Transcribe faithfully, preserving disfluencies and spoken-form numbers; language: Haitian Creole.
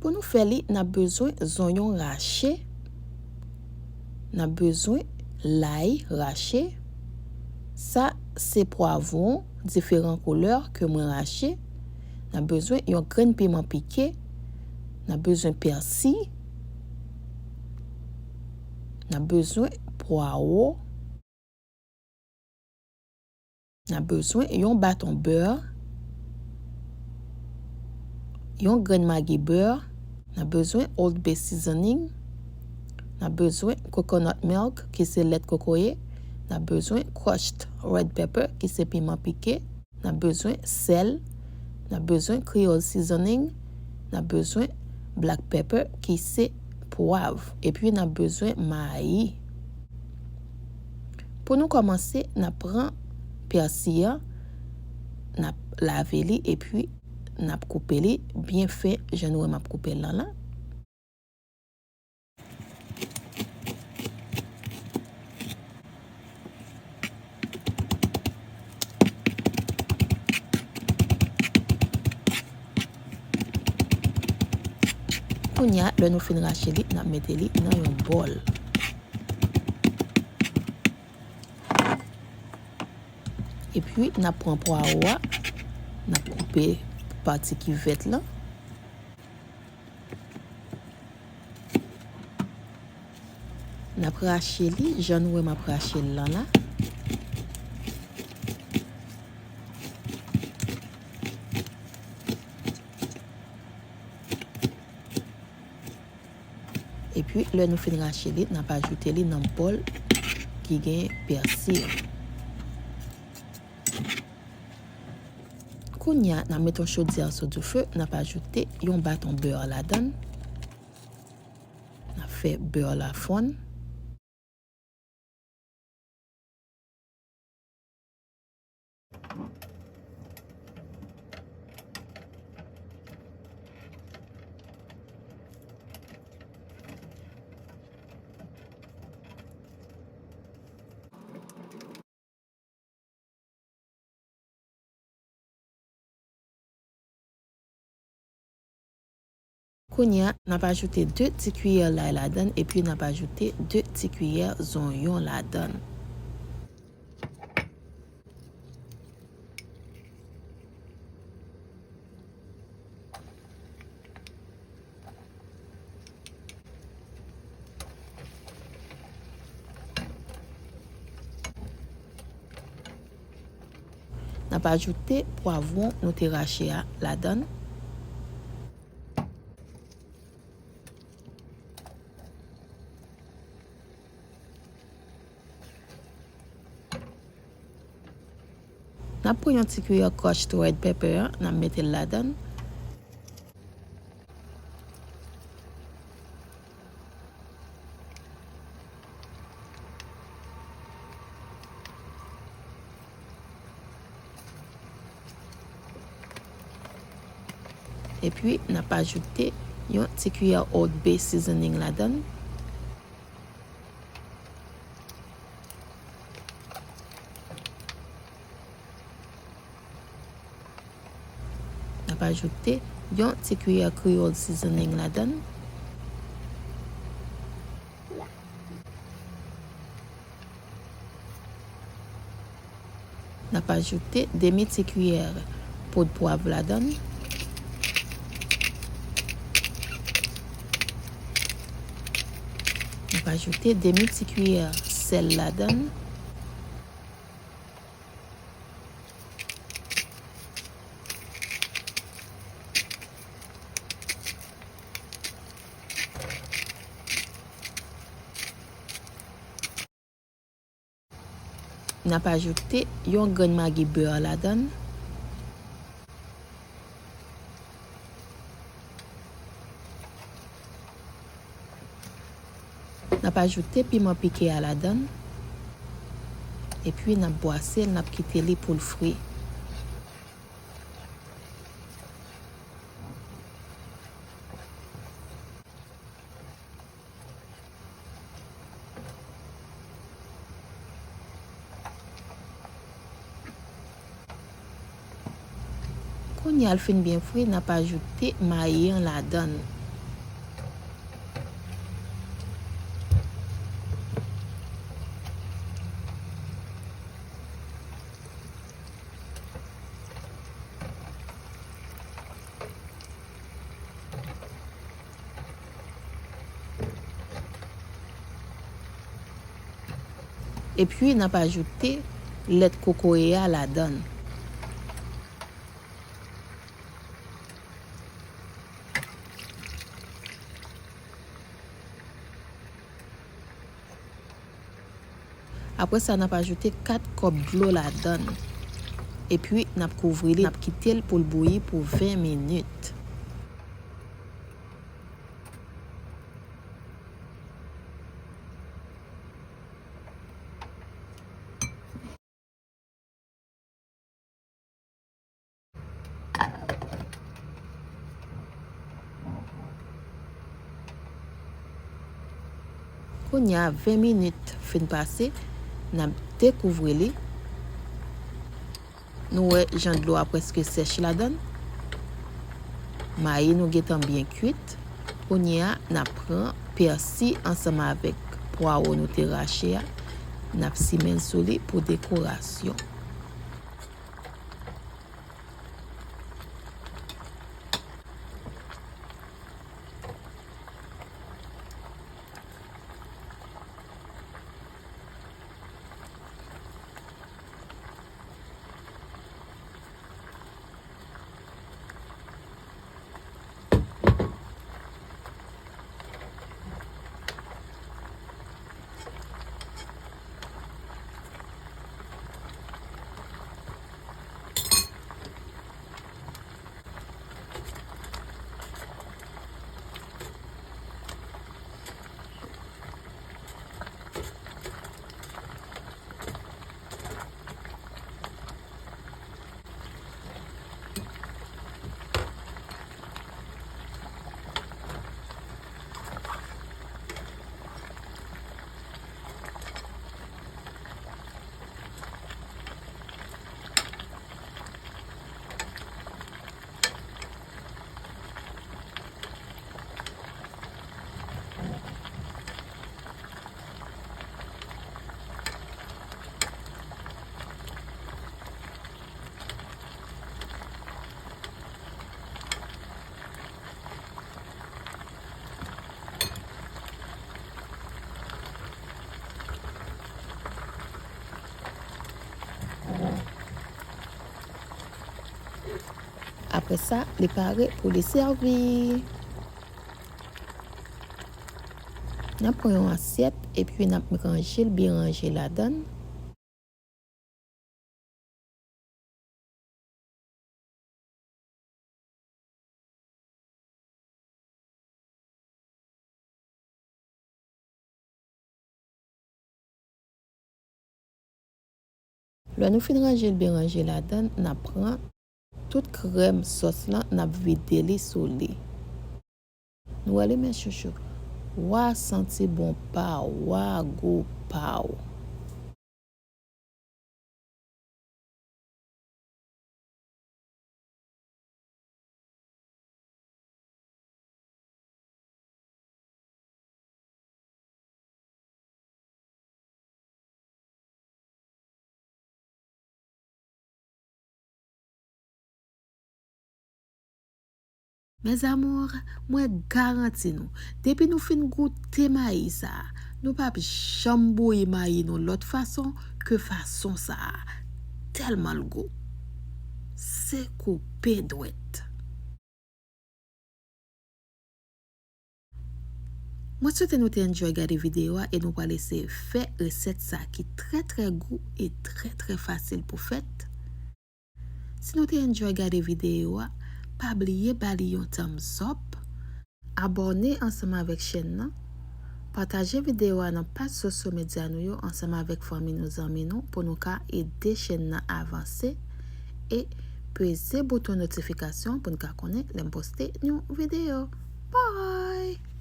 Pou nou fè li, n ap bezwen zonyon rache, n ap bezwen lay rache, sa se pwavwon diferan koulè ke mwen rache, n ap bezwen yon grenn piman pike, n ap bezwen pèsi, n ap bezwen pwawo, n ap bezwen yon baton bè, yon grenn magi bè, n ap bezwen Old Bay seasoning, n ap bezwen coconut milk ki se lèt kokoye, n ap bezwen crushed red pepper ki se piman pike, n ap bezwen sèl, n ap bezwen Creole seasoning, n ap bezwen black pepper ki se pwav, epi n ap bezwen mayi. Pou nou kòmanse, n ap pran pèsi a, n ap lave li epi n ap koupe li byen fen, jan nou wè m ap koupe l lan la. Kounye a, lè nou fin rache li, n ap mete li nan yon bòl. Epi, n ap pran pwawo a, n ap koupe pati ki vèt lan. N ap rache li, jan nou wè m ap rache l lan la. Epi, lè nou fin rache li, n ap ajoute li nan bòl ki gen pèsi a. Kounye a, n ap mete yon chodyè sou dife, n ap ajoute yon baton bè ladan l. N ap fè bè la fonn. Kounye a, n ap ajoute de ti kiyè lay ladan l, epi n ap ajoute de ti kiyè zonyon ladan l. N ap ajoute pwavwon nou te rache a ladan l. N ap pran yon ti kiyè crushed red pepper an, n ap mete l ladan l. Epi, n ap ajoute yon ti kiyè Old Bay seasoning ladan l. N ap ajoute yon ti kiyè Creole seasoning ladan l. N ap ajoute demi ti kiyè poud pwav ladan l. N ap ajoute demi ti kiyè sèl ladan l. N ap ajoute yon grenn magi bè ladan l. N ap ajoute piman pike a ladan l. Epi n ap bwase l, n ap kite li pou l fri. Kounye a l fin byen fri, n ap ajoute mayi an ladan l. Epi, n ap ajoute lèt kokoye a ladan l. Apre sa, n ap ajoute kat kòp dlo ladan l. Epi, n ap kouvri li, n ap kite l pou l bouyi pou ven minit. Kounye a, ven minit fin pase, n ap dekouvri li. Nou wè jan dlo a prèske sèch ladan l. Mayi nou gentan byen kuit. Kounye a, n ap pran pèsi ansanm avèk pwawo nou te rache a. N ap simen l sou li pou dekorasyon. Apre sa, li pare pou li sèvi. N ap pran yon asyèt epi n ap ranje l byen ranje ladan l. Lè nou fin ranje l byen ranje ladan l, n ap pran tout krèm sòs lan, n ap vide li sou li. Nou wè li, men chouchou. Wa santi bon pa w, wa gou pa w. Mes amours, mwen garanti nou, depi nou fin goute mayi sa a, nou p ap janm bouyi mayi nou lòt fason ke fason sa a. Tèlman l gou. Se koupe dwèt. Mwen swete nou te enjoy gade videyo a e nou pral eseye fè resèt sa ki trè, trè gou e trè, trè fasil pou fèt. Si nou te enjoy gade videyo a, pa bliye ba li yon thumbs up, abòne ansanm avèk chèn nan, pataje videyo a nan paj sosyo medya nou yo ansanm avèk fanmi nou, zanmi nou, pou nou ka ede chèn nan avanse, e peze bouton notifikasyon pou n ka konnen lè m poste yon videyo. Bye!